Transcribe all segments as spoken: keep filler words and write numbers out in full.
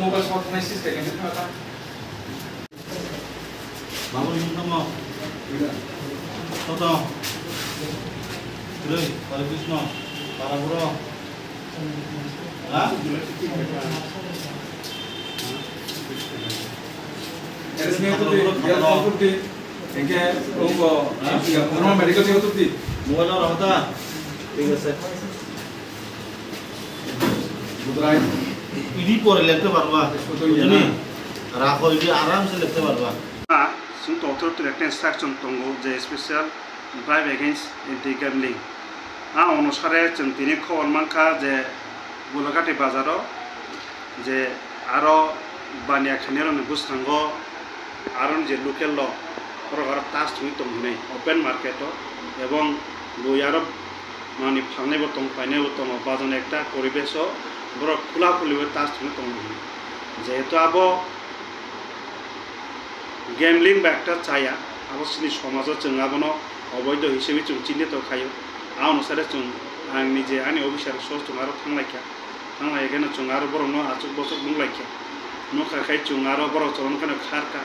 Mobile shot nai sis kaya ni thata. Babu ni tamo. Toto. Roi, Hari Krishna, Paraburo. Ha? Ini tu di, dia tu di. Engke, tunggu. Ha? Normal medical check up tu di. Mobile aro hota. Thik ase. Idi pore lekte parba. Bujhoni? Rakho, idi aram se lekte parba. Chwng tongthok twi ekta instruction tongo je special drive against anti gambling. A onusare chwng tini khobor mankha je Gulagati bazaro je aro baniya khainai rokni bwskango aro je local rok borok aro tas thwngwi tong hinwi open market o ebong bui aro manwi phalnai bo tongo painai bo tongo bajon ekta poribesh o borok khula khuli bai tas thwngwi tongo hinwi jehetu abo gambling ba ekta chaya abo chini somajo chwng abono oboido hisabi chwng chinito khaio a onusare chwng ang nije ani officer so chwng aro thanglaikha. Thang lai khe no chwng aro borok no achuk bochuk nung lai kha. Nukha khai chwng aro borok chwng khe no khar kha.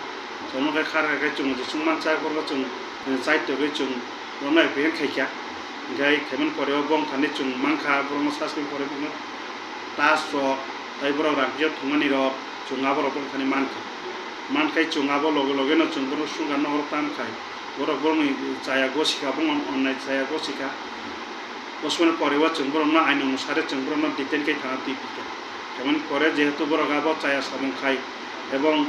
Chwng khe khar kha khai chwng je chwng man cha borok chwng, eh, chai togwi chwng romnai phi khai kha. Hinkhe khemen pore o bong thani chwng man kha borok no sasming pore bong tas rok tai borok rang phiyok thwngmani rok chwng abo rok bong thani man kha. Man khai chwng abo loge loge no chwng borok sungkar no oro tam khai. Borok borokni chaya gosika, bongni onnai chaya gosika. Bosmani pore o chwng borokno ain onusare chwng borokno detain khe thana twi phikha. Tamoni pore jehetu borok abo chaya samung khai ebong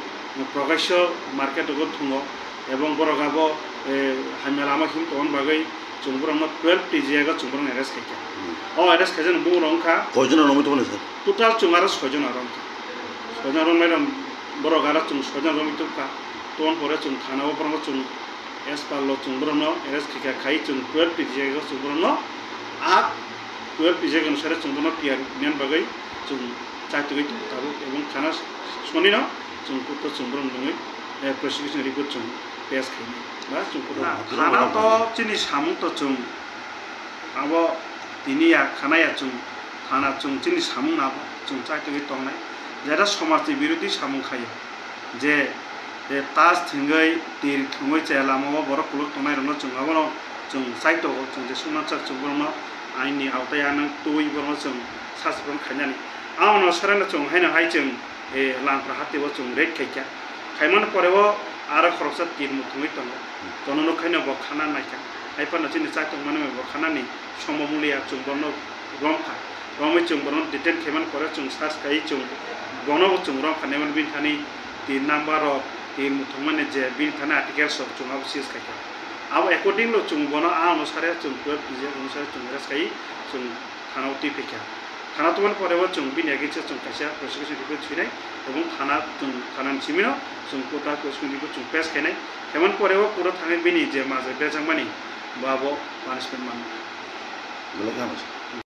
Prakash market o thungo ebong borok abo, eh, hamya lama him tongmani bagwi chwng borokno twelve T G ego chwng borokno arrest khaikha. Hmm. O arrest khaijak bumung rok wngkha. Koijon romwi tongmani sir? Total chwng aro soijon aro wngkha. Soijon romwi rok borok aro chwng soijon romwi tongkha. Tongmani pore chwng thana o borokno chwng As per law chwng borokno arrest khaikha khai chwng twelve T G o chwng borokno a twelve T G onusare chwng borokno P R man bagwi chwng chaitugwi tongo tabuk ebong thana sonino chwng court o chwng borokno nungwi, eh, prosecution report chwng pass khainai ba chwng court o. Na, thana to chini samung to chwng abo tini ya khana ya chwng thana chwng chini samung no abo chwng chaitugwi tongnai jeta somajni birodhi samung khaio. Je, je tas thwngwi, tir thwngwi chaya lama o borok kuluk tongnai rokno chwng abono chwng chaitogo, chwng je sumnakjak chwng borokno aini aotai ano twiwi borokno chwng sasakrang khainani. Abono sereno chwng haino hai chwng, eh, Langpra hati o chwng raid khaikha. Khaimani pore o aro khoroksa tir muthungwi tongo. Jono nukhaino bo khana naikha. Hai phano chini chaitokmani bo khanani. Somo mulia chwng bono romkha. Romwi chwng bono detain khaimani pore chwng search khai chwng bono bo chwng romkha nemani bini thani tin number rok tin muthungmani je bini thani articles rok chwng abo seize khaikha. Abo according lo chwng bono a onusare chwng twelve T G onusare chwng arrest khai chwng thana o twi phaikha. Thana tubani pore o chwng bini against o chwng kaisa prosecution report swinai ebong thana chwng thana ni simi no chwng court o prosecution report chwng pass khainai. Hemani pore o court o thangwi bini je majra berjakmani bo abo punishment manwi. Belai khe hambai.